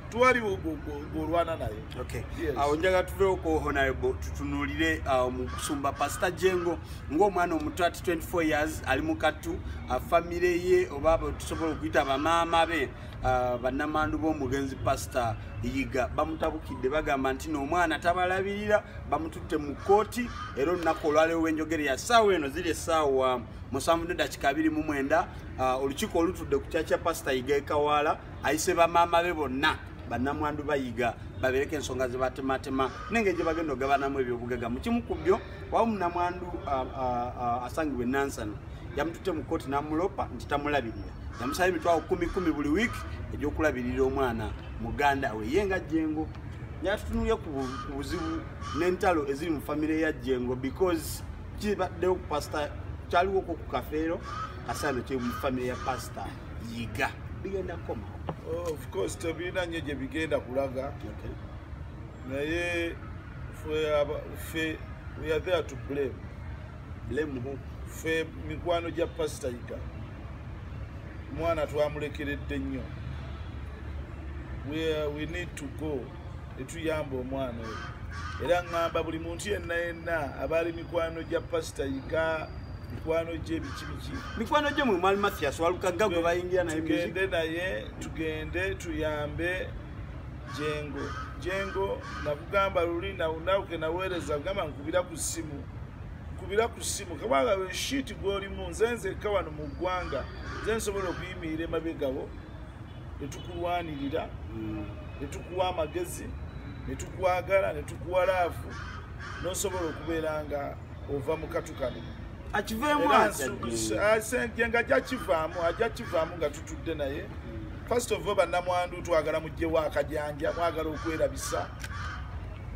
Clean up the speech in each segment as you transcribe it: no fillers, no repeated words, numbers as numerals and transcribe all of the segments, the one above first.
Tuwali golwana naye. Okay. Yes. Awo njagala tuveewo ku Honorable, tutunuulire omusumba Pastor Jengo ng'omwana omuto at 24 years ali mu kattu, famire ye oba tusobola okuyita bamaama be, bannamandu b'omugenzi Pastor Yiga bamutabukidde, bagamba nti n'omwana tabalabirira, bamututte mu kkooti. Era olunaku olwaleero w'enjogera ya ssaawa eno ziri essaawa 7:29, olukiiko olutudde ku kya Pastor Yiga e Kawaala ayise bamaama be bonna bannamwandu bayiga babeereko ensonga ze batematema n'engeri gye bagenda okugabanamu ebyobugagga. Mu kimu ku byo, wamu munnamwandu asangibwa e Nansana yamututte mu kkooti n'amulopa nti tamulabirira, yamusaba emitwalo kumi kumi buli wiiki egy'okulabirira omwana muganda we ye nga Jengo. Yatutunulye ku buzibu n'entalo eziri mu famire ya Jengo, because kibaddewo ku Pastor, kyaliwo ku Kafeero, kasaano kiri mu famire ya Pastor Yiga, bigenda kukomawo. Of course tebirina nnyo gye bigenda kulaga. Naye ffe we are there to blame. Blame who? Ffe mikwano gya Pastor Yiga, omwana twamulekeredde nnyo. We need to go etuyamba omwana oyo. Era ŋŋamba buli muntu yenna yenna abaali mikwano gya Pastor Yiga, mikwano gye biki biki, mikwano gye mwe mwali Mathias Walukagga gwe bayingira naye music. Tugende naye, tugende tuyambe Jengo. Jengo nakugamba luli nawe ke naweereza, kugamba nkubira ku ssimu, nkubira ku ssimu, kubanga we shit gw'olimu, nze nzekka wano mu ggwanga nze nsobola okuyimirira emabegawo ne tukulwanirira, ne tukuwa amagezi, ne tukwagala, ne tukuwa laavu, n'osobola okubeera nga ova mu katu kano. Akiveemu Era atya Jengo? Jengo ajja kivaamu, ajja kivaamu nga tutudde naye. First of all, bannamwandu twagala muggyewo akajanja, mwagala okwerabisa.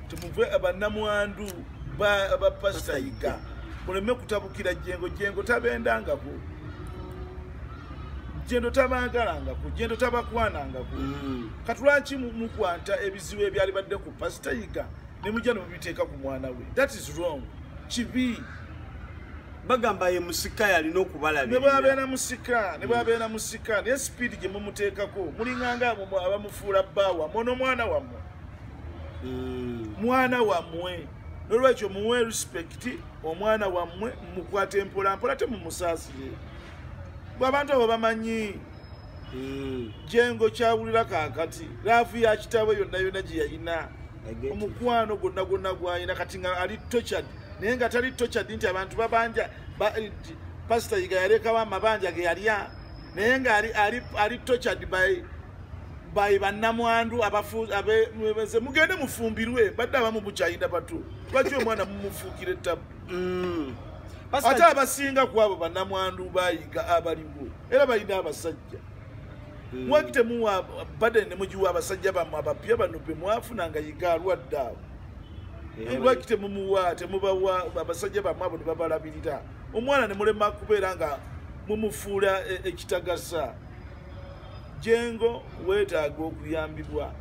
Tumuve bannamwandu ba Pastor Yiga, muleme kutabukira Jengo. Jengo tabendangako, Jengo tabangalangako, Jengo tabakwanangako. Kati lwaki mukwata ebizibu ebyali badde ku Pastor Yiga ne mujja ne mubiteeka ku mwana we? That is wrong. Kibi. Bagamba ye musika yalina okubalabirira. Ne bw'abeera musika, ne bw'abeera musika, naye speed gye mumuteekako mulinganga abamufuula bba wammwe n'omwana wammwe. Mwana wammwe. N'olwekyo muwe respect omwana wammwe, mumukwate mpola mpola, temumusaasire. Bwe abantu abo bamanyi Jengo kyawulira kaakati, laavu ya kitaawe yonna yonna gye yalina, omukwano gwonna gwonna gw'alina, kati nga ali tortured, naye nga tali tortured nti abantu babanja, Pastor Yiga yalekawo amabanja ge yalya, naye nga ali tortured by bannamwandu abe, mugende mufumbirwe, badde abamu mukyayinda bato, lwaki omwana mumufuukira ettabu? Ate abasinga ku abo bannamwandu bayiga abaliwo era balina abasajja. Mwaki temuwa badde ne mugiwa abasajja bammwe abapya bano be mwafuna nga Yiga alwadde awo? Lwaki temumuwa, temubawa abasajja bammwe abo ne babalabirira? Omwana ne mulema kubeera nga mumufuula ekitagasa. Jengo weetaaga okuyambibwa.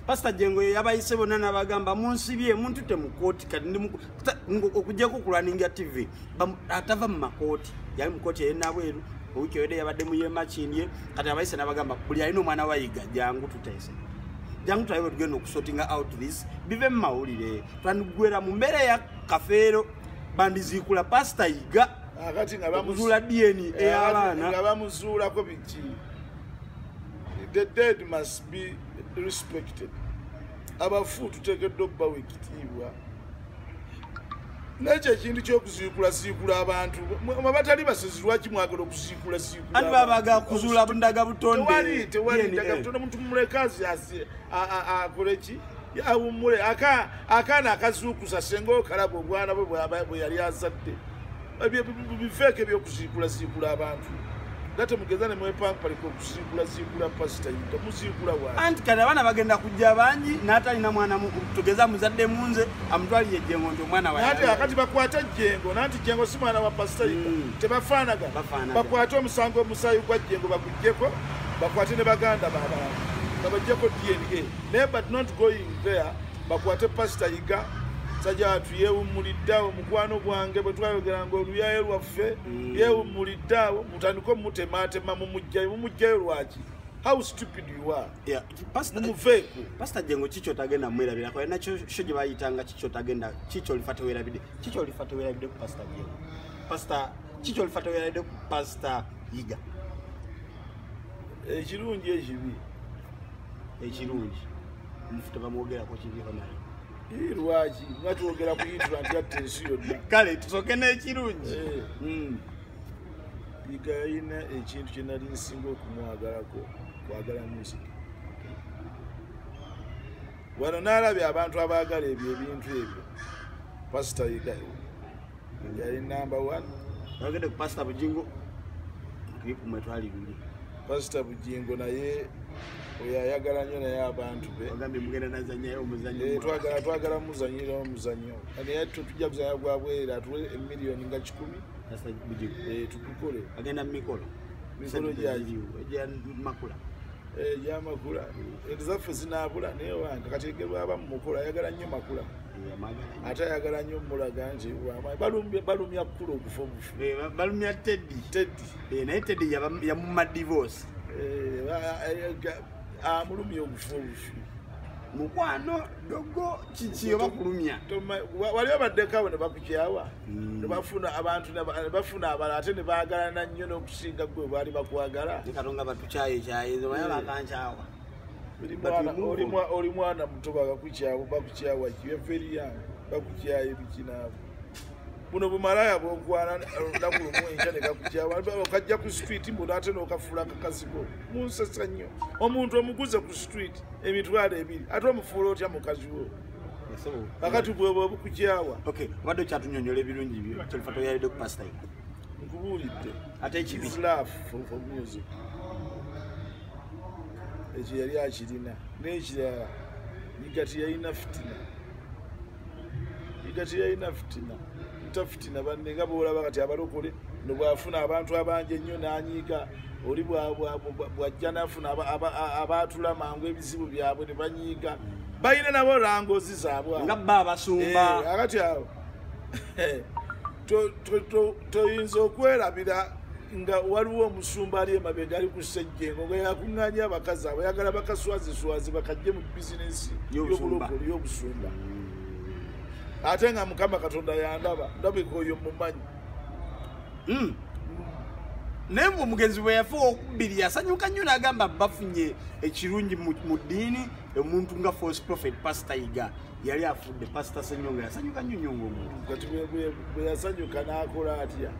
Pastor Jengo ye yabayise bonna n'abagamba munsibye, muntutte mu kkooti, kati ndi okuggyako okulwaninga TV, atava mu makooti, yali mu kkooti ey'Enabweru, owiiki ewedde yabadde mu Yemakindye, kati abayise n'abagamba buli alina omwana wa Yiga jangu tuteese, jangu tulabe bwe tugenda okusortinga out this, bive mu mawulire, twandigwera mu mbeera ya Kafeero, bandiziikula Pastor Yiga. Akati nga okuzuula DNA ey'abaana. Nga bamuzuulako biki? The dead must be respected. Abafu tuteekeddwa okubawa ekitiibwa. N'ekyo ekintu ky'okuziikula ziikula abantu, mwe batali basezi lwaki mwagala okuziikula ziikula Anti abantu? babaga kuzuula ndaga butonde. Tewali, tewali DNA. ndaga butonde, omuntu mumuleke akole ki? Awummule. Akaana akazuukusa senga okalaba obwana bwe bwe yali azadde. Ebyo bifeeko eby'okuziikula ziikula abantu. Nga temugeza ne mwepampalika okuziikula ziikula Pastor Yiga, muziikula waaki? Anti kati abaana bagenda kujja bangi n'atalina mwana tugeza muzadde munze amutwalire Jengo nti omwana wa Nanti yali. akati bakwate Jengo, nanti Jengo si mwana wa Pastor Yiga. Tebafaanagana. Bafaanagana. Bakwate omusango omusaayi gwa Jengo baguggyeko, bakwate ne baganda b'abantu babaggyeko DNA. Naye but not going there, bakwate Pastor Yiga. Sajja watu yeewummulidde awo, mukwano gwange bwe twayogeranga oluyaye lwaffe, yeewummulidde awo, mutandike omutemaatema, mumuggyayo. Mumuggyayo lwaki? How stupid you are. Yeah, Pastor Mumuveeko. Pastor Jengo chicho tagenda mwerabira kwa nakyo sho gye bayitanga chicho tagenda chicho olifata werabidde. Chicho olifata werabidde ku Pastor Jengo. Pastor chicho olifata werabidde ku Pastor Yiga. Ekirungi ekibi. Ekirungi. Mufuta bamwogerako kibi naye. Lwaki nga twogera ku Hitler nti atta ensi yonna. Kale tusooke n'ekirungi. Yiga yalina ekintu kye nali nsinga okumwagalako, kwagala music. Wano n'alabye abantu abaagala ebyo ebintu ebyo. Pastor Yiga yali number 1. Bagende ku Pastor Bujingo. Clip mwe twali luli. Pastor Bujingo naye oyo ayagala nnyo naye abantu be. Ogambye mugenda nazannyayo omuzannyo. Twagala muzannyira omuzannyo. Naye tujja kuzannya gwa bwereere atuwe emiliyoni nga 100. Pastor Bujingo. Tukukole. Agenda mu mikolo. Mikolo gya makula. Gya makula. Ezaffe zinaabula naye wange kati bw'aba mu mukolo ayagala nnyo makula. Ate ayagala nnyo mulaga nti balumya kkula okufa obufu. Balumya Teddy. Teddy. Naye Teddy yamumma divorce. Amulumya obufu obufu. Mukwano dogo kiki oba kulumya. Wali obaddeko abo ne bakukyawa. Ne bafuna abantu ne bafuna abalala ate ne baagalana nnyo n'okusinga gwe baali bakwagala. Ne Katonda batukyaye nze baya bakankyawa. Oli mwana muto bakakukyawa bakukyawa ki very young bakukyaye bikinaabo. Buno bumalaya bw'okwana olunaku lumu enkya ne kakukyawa okajja ku street mbu ate n'okafuula akakazigo. Munsesa nnyo. Omuntu omuguze ku street 20,000 ate omufuula otya mukazi wo? Kakati bwe bukukyawa. Okay, obadde okyatunyonnyola ebirungi byo kyolifa toyalidde ku Pastor Yiga. Nkubuulidde. Ate ekibi. His love for music. Ekyo yali akirina. N'ekirala Yiga teyalina fitina. Yiga teyalina fitina. Ntafitina banne nga bw'olaba kati abalokole no bw'afuna abantu abangi ennyo n'anyiiga oli bw'ajja n'afuna abaatula mangu ebizibu byabwe ne banyiiga balina nabo langozi zaabwe nga bba abasumba. Akati awo toyinza okwerabira nga waliwo omusumba ali emabega ali ku Ssejjengo nga yakuŋŋaanya abakazi abo ayagala bakaswaziswazi bakajje mu bizinensi y'obulokole y'obusumba. Ate nga Mukama Katonda yandaba ndabika oyo mumanyi. Naye omugenzi bwe yafa okubiri yasanyuka nnyo n'agamba bafunye ekirungi mu ddiini omuntu nga false prophet Pastor Yiga yali afudde. Pastor Ssenyonga yasanyuka nnyo nnyo ng'omuntu. Kati bwe yasanyuka n'akola atya?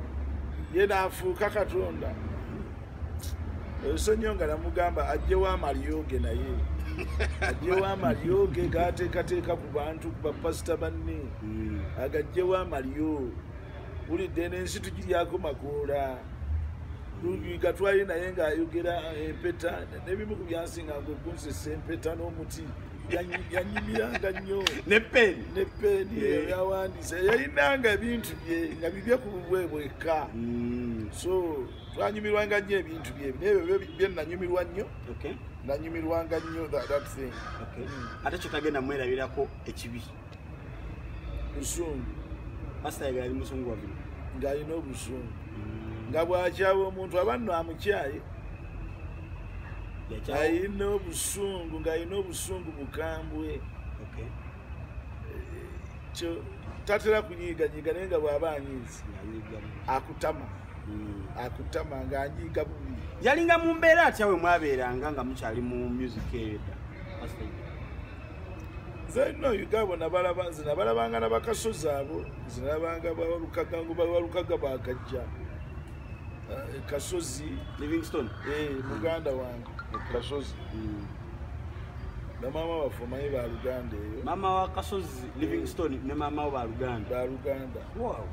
Ye n'afuuka Katonda. Ssenyonga namugamba aggyewo amalyoge naye. Aggyewo amalyoge g'ateekateeka ku bantu ku bapasita banne. Agaggyewo amalyo. Bulidde n'ensi tugiryako makoola. Yiga twali naye ng'ayogera empeta n'ebimu ku byansinga ng'okunsesa empeta n'omuti. Yanyimiranga nnyo. Ne peni. Ne peni yawandiise. Yalinanga ebintu bye nga bibye ku bubwe bwekka. So twanyumirwanga nnyo ebintu bye. Naye bye nanyumirwa nnyo. Okay. Nanyumirwanga nnyo that thing. Okay. Ate kyo tagenda mwerabirako ekibi. Busungu. Pastor Yiga yali musungu wa bino. Ng'alina obusungu. Nga bw'akyawa omuntu abanno amukyaye. Alina obusungu ng'alina obusungu bukambwe. Okay. Tatera kunyiiganyiiga naye nga bw'aba anyiize akutama. Akutama ng'anyiiga bubi. Yalinga mu mbeera atya we mwabeeranga nga mukyali mu music eyo edda? Pastor Yiga. Nze nno Yiga abo nabalaba nze nabalabanga n'abakasozi abo nze nalabanga bawalukaga ngo bawalukaga bakajja. Kasozi Livingstone. Muganda wange Kasozi. Na mama waffe omanyi baluganda eyo. Mama wa Kasozi Livingstone ne mama wo baluganda. Baluganda. Wow.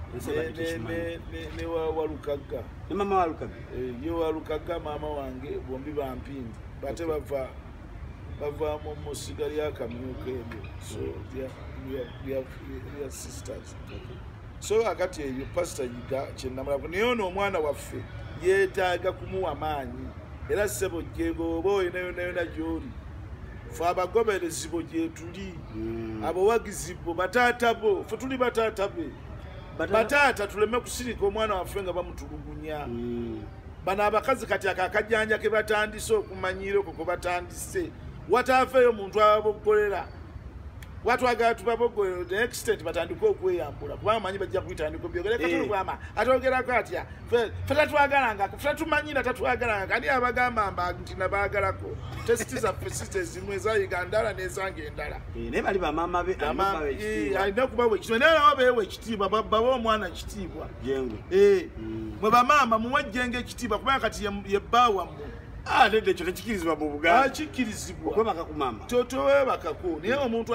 Ne Walukaga. Ne mama wa Walukaga. Ye Walukaga mama wange bombi bampindi. Bate bava mu ssiga lya Kamyuka ebyo. So we are sisters. Okay. So akati eyo Pastor Yiga kye namulaba naye ono omwana waffe yeetaaga kumuwa maanyi era ssebo Jengo oba olina yonna yonna gy'oli ffe abagoberezi bo gye tuli abawagizi bo bataata bo ffe tuli bataata be bataata tuleme kusirika omwana waffe nga bamutulugunya. Bano abakazi kati akakajanja ke batandise okumanyira okwo kwe batandise, wataafeeyo omuntu ababoggolera, watwagala tubabogolera the extent batandike okweyambula, kubanga manyi bajja kuyitandika obyogere. Katulugwama atwogerako atya? Ffe tatwagalanga, ffe tumanyira tatwagalanga. Kandi abagamba mba nti nabaagalako tesiti zaffe si ezimu, eza Uganda n'ezange endala. Naye bali bamaama be alina okubawa ekitiibwa, naye nabo beewa ekitiibwa, bawe omwana ekitiibwa. Jengo mwe bamaama muwe Jengo ekitiibwa, kubanga kati ye bba wammwe. Nedda, ekyo tekikirizibwa mu Buganda. Kikirizibwa okwebaka ku maama. Totowebakako, naye omuntu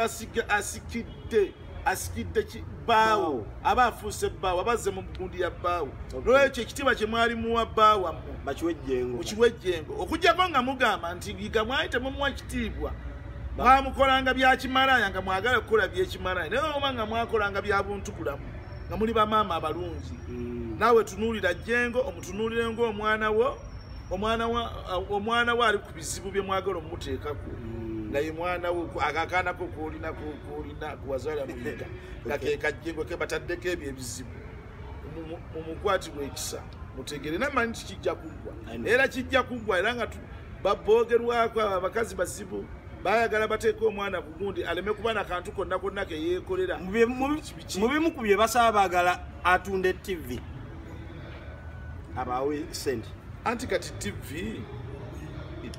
asikidde bbaawo aba afuuse bbaawo, abazze mu gundi ya bbaawo. Nolwekyo ekitiibwa kye mwali muwa bbaawo wammwe bakiwe Jengo, mukiwe Jengo, okuggyako nga mugamba nti yiga mwali temumuwa kitiibwa, mwamukolanga bya kimalaya, nga mwagala kukola byekimalaya. Naye oba nga mwakolanga bya buntu bulamu, nga muli bamaama abalungi, naawe tunuulira Jengo, omutunuulire ng'omwana wo, omwana we ali ku bizibu bye mwagala omuteekako, nga ye mwana wo, akakaanako koolina kuwazaala muyiga nga ke kajjengo ke bataddeko ebyo ebizibu. Mumukwatirwe ekisa, mutegere namanyi nti kijja kuggwa, era kijja kuggwa. Era nga baboogerwako abakazi bazibu, bayagala bateeka omwana ku gundi aleme kuba na kantu konna konna ke yeekolera. Mu bimu ku bye basaba, baagala atunde TV abawe sente. Anti kati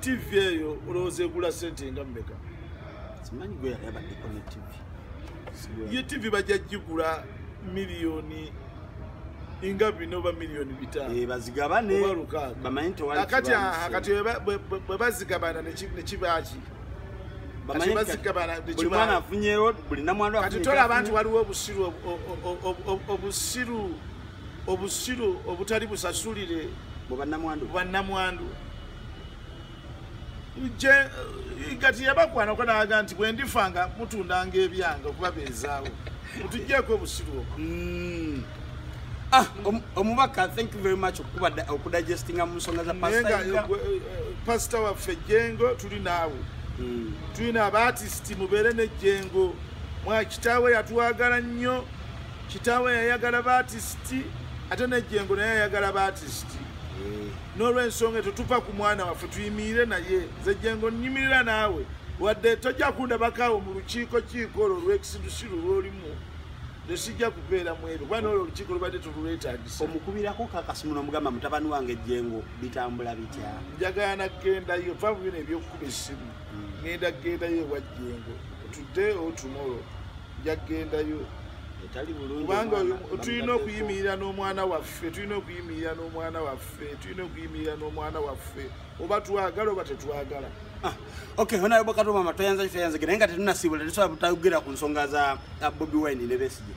TV eyo olowooza egula sente nga mmeka? Simanyi gwe yali abaddeko ne TV. Ye TV bajja gigula miliyoni nga 4 oba miliyoni 5. Bazigabane, bamanyi tewali. Kati bwe bazigabana ne kiba ki? Buli mwana afunyewo, buli namwandu afunye. Kati tola abantu, waliwo obusiru obusiru obutali busasulire bannamwandu. Kati yabakwanako n'aga nti bwe ndifanga mutundanga ebyange okubabeezaawo, mutugyeko obusiru obwo. Omubaka, thank you very much okudigestinga mu nsonga za Pastor. Pastor waffe Jengo tuli naawe, tulina abaartist, mubeere ne Jengo. Mwa kitaawe yatwagala nnyo, kitaawe yayagala baartist, ate ne Jengo naye yayagala baartist. N'olwensonga tetuva ku mwana waffe, tuyimirire naye. Nze Jengo nnyimirira naawe, wadde tojja kundabakaawo mu lukiiko kiiko olwo olw'ekisirusiru lw'olimu, tesijja kubeera mu ebyo, kuba n'olwo olukiiko lubadde tulwetaagisa. Omukubirako kakasimu n'omugamba mutabani wange Jengo bitambula bitya? Njagala nagendayo, va mu bino ebyokukuba essimu, ngenda kugendayo ewa Jengo today or tomorrow, nja kugendayo. Kubanga tulina okuyimirira n'omwana waffe, tulina okuyimirira n'omwana waffe, tulina okuyimirira n'omwana waffe, oba twagala oba tetwagala. Okay, Honorable Kato Mama, toyanza naye nga tetunasiibula, tetusobola butayogera ku nsonga za Bobi Wine ne Besigye.